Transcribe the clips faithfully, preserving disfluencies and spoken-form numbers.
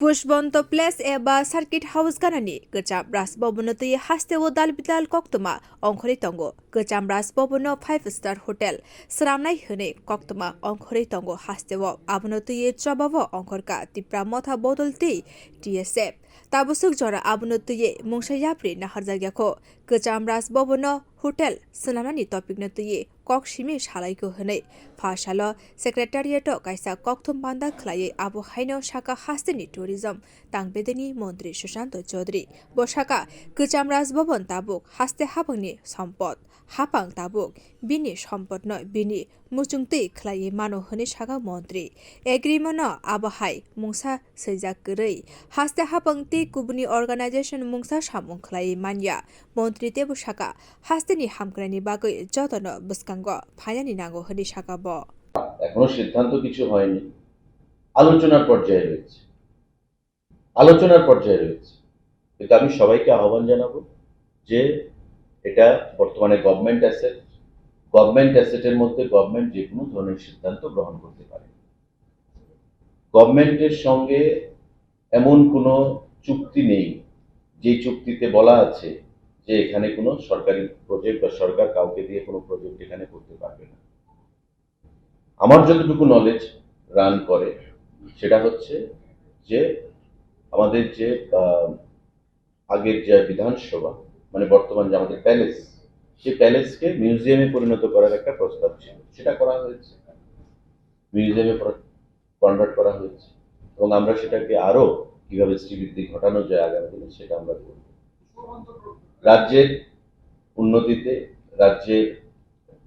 Pushbonto Place eba Circuit House ganani kwcham Raj Bhavan no twi hasteo dal bidal koktwma ongkhorwi tongo. Kwcham Raj Bhavan no five star hotel swnamnai hwnwi koktwma ongkhorwi tongo hasteo. Abono twiwi chobao ongkhorkha Tipra Motha Bodol tei T S F. Tabuk swk jora abono twiwi mungsa yapri naharjakya kho. Kwcham Raj Bhavan no hotel swnamnani topic no twiwi kok simi salaikho hwnwi pha salo secretariat o kaisa kokthum banda khlaiwi abo haino saka hasteni tourism tang bedeni montri Sushanto Chaudhary. Bo saka, Kwcham Raj Bhavan tabuk haste habangni sompot, hapang tabuk bini sompotno bini muchungtwi khlaiwi mano hwnwi saka montri. Agreement no abo hai mungsa swijak kwrwi. Haste hapang tei kubuni organization mungsa samung khlaiwi manya. Montri teibo saka, hasteni hamkraini bagwi jotono bwskango phainani nango hwnwi saka bo. এখনো সিদ্ধান্ত কিছু হয়নি, আলোচনার পর্যায়ে রয়েছে, আলোচনার পর্যায়ে রয়েছে। কিন্তু আমি সবাইকে আহ্বান জানাবো যে এটা বর্তমানে গভর্নমেন্ট অ্যাসেট, গভর্নমেন্ট অ্যাসেটের মধ্যে গভর্নমেন্ট যে কোনো ধরনের সিদ্ধান্ত গ্রহণ করতে পারে। গভর্নমেন্টের সঙ্গে এমন কোনো চুক্তি নেই যে চুক্তিতে বলা আছে যে এখানে কোনো সরকারি প্রজেক্ট বা সরকার কাউকে দিয়ে কোনো প্রজেক্ট এখানে করতে পারবে না। আমার যতটুকু নলেজ রান করে সেটা হচ্ছে যে আমাদের যে আহ, আগের যে বিধানসভা, মানে বর্তমান যে আমাদের প্যালেস, সেই প্যালেসকে মিউজিয়ামে পরিণত করার একটা প্রস্তাব ছিল, সেটা করা হয়েছে, মিউজিয়ামে কনভার্ট করা হয়েছে। এবং আমরা সেটাকে আরো কিভাবে শ্রীবৃদ্ধি ঘটানো যায় আগামী দিনে, সেটা আমরা করব। রাজ্যের উন্নতিতে, রাজ্যের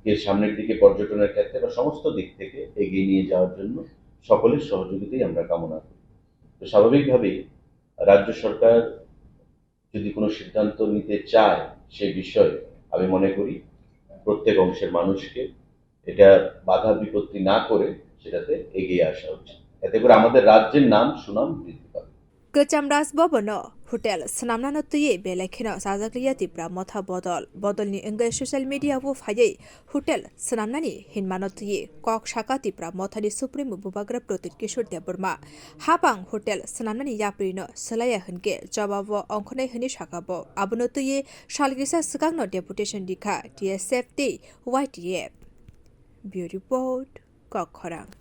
কে সামনের দিকে পর্যটনের ক্ষেত্রে বা সমস্ত দিক থেকে এগিয়ে নিয়ে যাওয়ার জন্য সকলের সহযোগিতাই আমরা কামনা করি। তো স্বাভাবিকভাবেই রাজ্য সরকার যদি কোনো সিদ্ধান্ত নিতে চায় সেই বিষয়ে, আমি মনে করি প্রত্যেক অংশের মানুষকে এটা বাধা বিপত্তি না করে সেটাতে এগিয়ে আসা উচিত। এতে করে আমাদের রাজ্যের নাম সুনাম বৃদ্ধি পাবে। Kwcham Raj Bhavan no hotel swnamnano twiwi belai kheno chajakliya Tipra Motha Bodol. Bodolni wngwi social media o phaiwi hotel swnamnani hinmano twiwi kok saka Tipra Mothani Supremo Bubagra Pradyut Kishore Debbarma. Hapang hotel swnamnani yaprino swlaiya hwnkhe jobabo ongkhornai hwnwi saka bo. Abono twiwi salkisa swkangno deputation rikha T S F tei Y T F. Bureau Report, Kokkhorang.